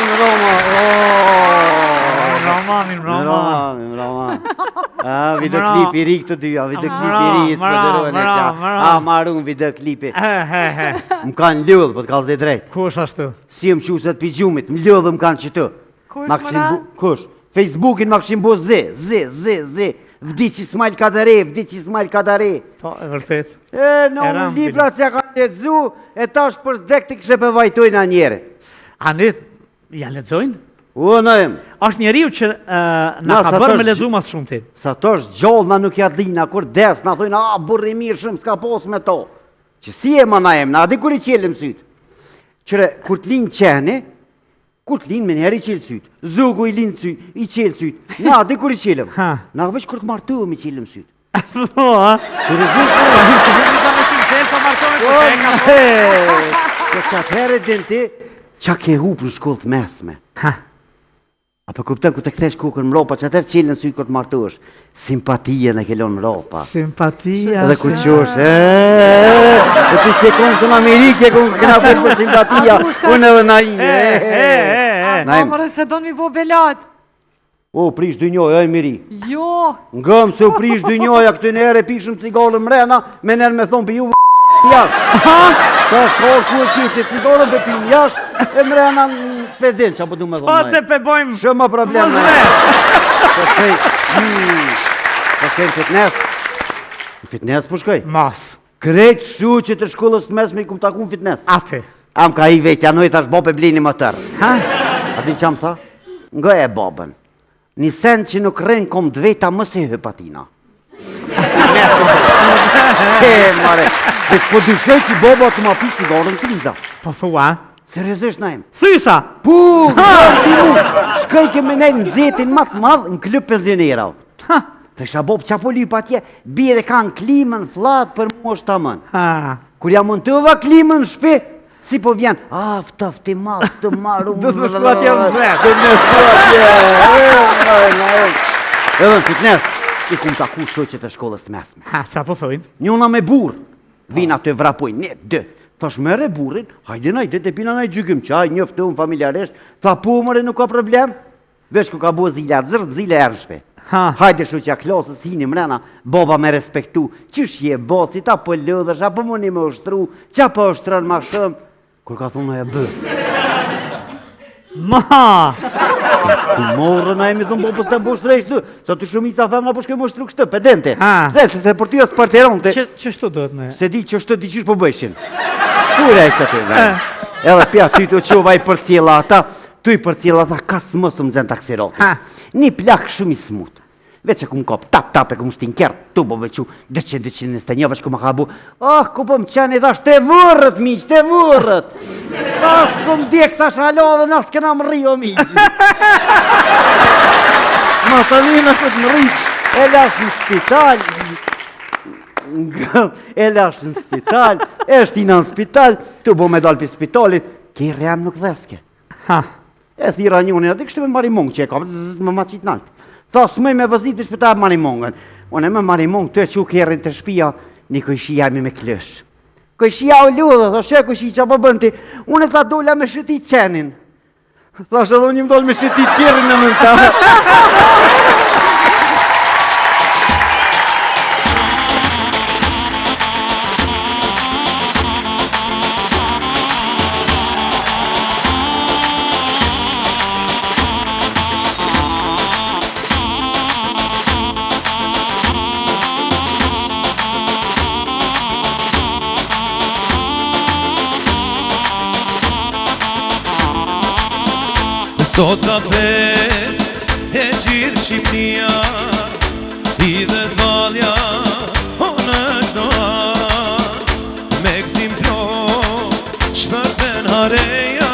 Mirëmrama, Mirëmrama, mirëmrama. Mirëmrama, mirëmrama. A, videoklip i ri këto dyja, videoklip i ri, s'po dërojnë e qa. A, marun videoklipi. Më kanë lodhë, po të kallzoj drejt. Kush ashtu? Si më qu sot pi gjumit, më lodhë më kanë qëtu. Kush Ma kishin bu, kush? Facebookin ma kishin bu zi, zi, zi, zi. Vdiq Ismail Kadare, vdiq Ismail Kadare. Po, e vërtet. E, në unë libra që ja kanë lexu, e tash për s'dekti kishe pe vajtojnë a njeri. A ne, ja lexojnë? U, Naim. Është njeriu që uh, na ka bërë me lexu ma shumë ti. Sa të është gjallë, na nuk ja dina, kur des, na thujnë, a, burrë i mirë shumë, s'ka pos me to. Që si e ma Naim, na di kur i qelim sytë. Qyre, kur të linë qeni, Kur të linë menjëherë i qelë sytë. Zogu i linë sytë, i qelë sytë. Na, di kur i qelëm. Ha. Na veç kur të martohem i qelëm sytë. Po, ha? Seriozisht? Po, Po që atëherë din ti, qa ke hup në shkollë të mesme. Ha. A po kupton kur të kthesh kokën mrapa, që atëherë qelen sytë kur të martohesh. Simpatinë e ke lënë mrapa. Simpatia. Edhe kur qosh, e, po ti si kon në Amerikë, ku kena për për simpatia, unë edhe Naimi, e, e, e, e. A more se don mi bo belat. O, prish dynjoja, e miri. Jo. Ngëm se u prish dynjoja, këtë në herë e pishëm cigare mrena, me nërë me thonë për ju jashtë. Sa është kohë ku e ki që cigare për pim jashtë, e mrena pe din që po du me thonë. Po të pe bojmë. Shumë problem. Mos ve. Po shkoj, hmm, po shkoj në fitness. Në fitness po shkoj. Mas. Krejt shoqet e shkollës të mesme i kum taku në fitness. Aty. A më ka i vetja, në i tash babë e blini më tërë. Ha? A di që më tha? Nga e babën. Një sen që nuk rren kom të veta mos i hyp atina. E, mare, dhe po dyshoj që baba të ma pi cigarën kriza. Po thua? Seriozisht Naim. Thysa! Po, shkoj ke me nejt në zetin ma të madh në klub pensionerave. Ha! Thësha bab, qa po lyp atje, bire kanë klimën, flat, për mu është tamën. Ha! Kur ja montova klimën në shpi, si po vjen, a, ftofti madh, të maru... Do të më shku atje në zet. Do të më shku atje, e, e, Edhe në fitness, i kum taku shoqet e shkollës të mesme. Ha, qa po thojnë? Njona me burr, vin aty vrapojnë, një, dy. Thash merre burrin, hajde na i të pina na i gjykim çaj, njoftohem familjarisht, tha po more nuk ka problem. Veç ku ka bo zila, zërë zila erë në shpi. Ha. Hajde shoqja klasës, hini mrena, baba me respektu, qysh je baci, ta po lodhesh, apo mundi me ushtru, qa po ushtron ma shumë? Kur ka thonë e bë. Ma! Ku morë na jemi thonë, po s'të po ushtroj kështu, sa ty shumica femna po shkoj me ushtru kështu, pedente. Ha. Dhe se se për ty as për Që, qështu duhet me? Se di që shtë di qysh po bëjshin. Kur e që aty, Edhe pja ty të qova i përcjella ata, tu i përcjella ata, kas mos të më nxen taksirati. Ha. Një plak shumë i smut. Veç e kum kap, tap tap e kum shtin kerr, tu bo veçu, 200 221, veç ku ma ka bu. Ah, ku po më qeni, thash, te vurrët, miq, te vurrët. As kum djek, thash, alo, dhe nas kena më rri, o miq. Ma sa një në këtë më rri, e lash në spital, nga, e lash në spital, e shtina në spital, tu bo me dal për spitalit, kerri jem nuk dheske. Ha. E thira njënin aty kështu me marimong që e ka, zzz, më ma qitë nalt. Tha, s'muj me vozit, veç për ta marimongën. Unë me marimong të e qu kerrin të shpia, një kojshia mi me klësh. Kojshia u lodhë, tha, shë kojshi, qa po bën ti? Unë tha dola me shëtit qenin. Thash edhe unë jam dalë me shëtit kerrin në më ta. Sot ka fest e gjithë Shqipnia Hidhet vallja o në çdo anë Me gëzim plot shpërthen hareja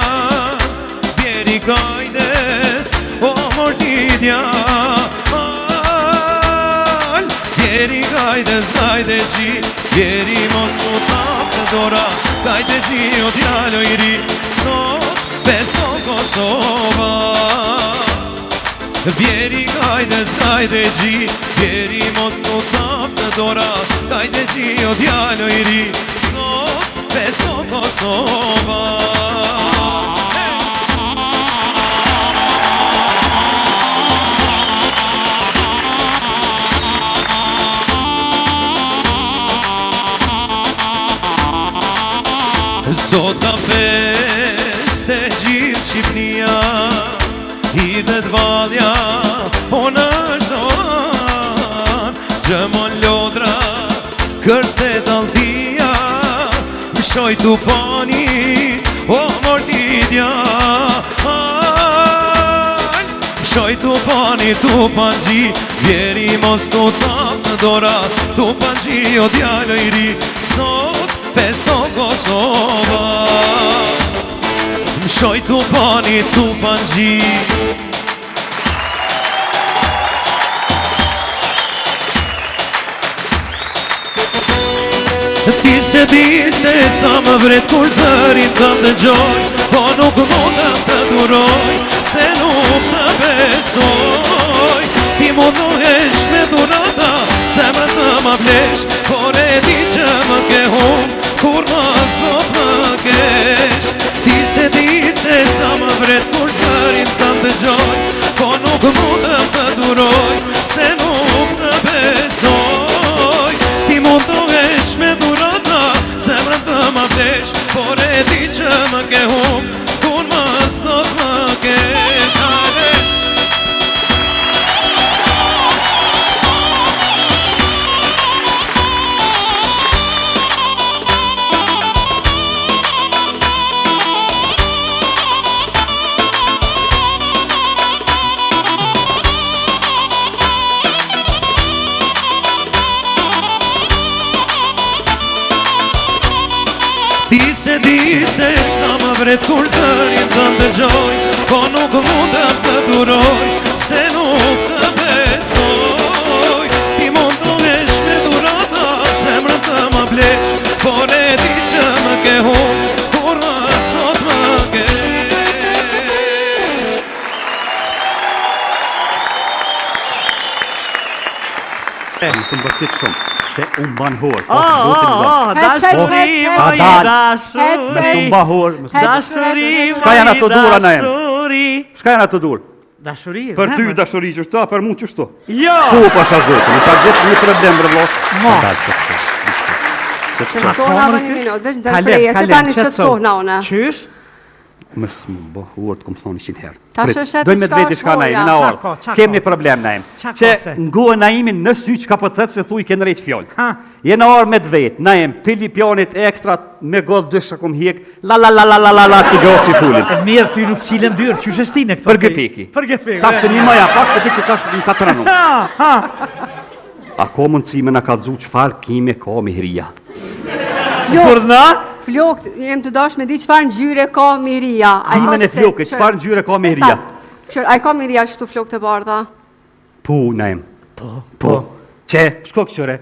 Bjeri gajdes o mor djalë Bjeri gajdes gajde gji Bjeri mos të thaftë dora Gajde gji o djalo i ri Sot feston Kosova Bjeri gajdes gajde gji Bjeri mos të thaftë dora Gajde gji o djalo i ri Sot feston Kosova Hey! Kërcet vallja, o në çdo anë Gjëmon lodra, kërcet alltia Mshoj tupani, o mor ti djalë Mshoj tupani, tupanxhi Vjeri mos të thaftë dora Tupanxhi o djalo i ri Sot feston Kosova Mshoj tupani, tupanxhi Ti s'e di se sa më vret kur zërin tënd dëgjoj Po nuk mundem të duroj se nuk të besoj Ti mundohesh me dhurata zemrën të ma blesh Por e di që më ke hum kurrë ma s'do më kesh Ti s'e di se sa më vret kur zërin tënd dëgjoj Po nuk mundem të duroj se nuk të besoj Ti mundohesh me dhurata zemrën të ma blesh Por e di që më ke hum kurrë ma s'do të më kesh Hajde! Ti s'e di se sa më vret kur zërin tënd dëgjoj Po nuk mundem të duroj se nuk të besoj Ti mundohesh me dhurata zemrën të ma blesh Por e di që më ke hum kurrë s'do të më kesh Më të mbërtit shumë, se unë ban hor. Po, Oh, oh, oh, dashuri, moj dashuri. Më shumë ba hor. Dashuri, Çka janë ato dura në emë? Dashuri. Çka janë ato durë? Dashuri, Për ty dashuri që shto, për mu që shto? Jo! Po, pasha zotin, ta gjetë një problem, bre vlla. Ma. Qetësohna edhe një minutë, veç ndërpreje, të tani qetësohna une. Qysh? Më së më bë hurë të kom thonë 100 herë. Ta shëshet Dojmë me të veti shka Naim, na orë. Kem një problem Naim. Që nguë Naimin në sy që ka po të se thuj ke nrejt fjalë. Jena orë me të vetë, Naim, ti Lipjanit ekstra me godh dysha kom hjek, la la la la la la la si gjo që fulin. E mirë ty nuk qilën dyrë, qysh e shtine këto? Për gëpeki. Për gëpeki. Tash të një maja pak, se ti që tash në ka trenu. A ka mundësi me na kallzu çfarë kime ka Mihrija? Flokët, flokët, jem të dash me di çfarë ngjyre ka Mihrija. Kimen e flokët, çfarë ngjyre ka Mihrija? Qër, a i ka Mihrija qështu flokët e bardha? Po, Naim. Po. Po. Qe, shko këqyre.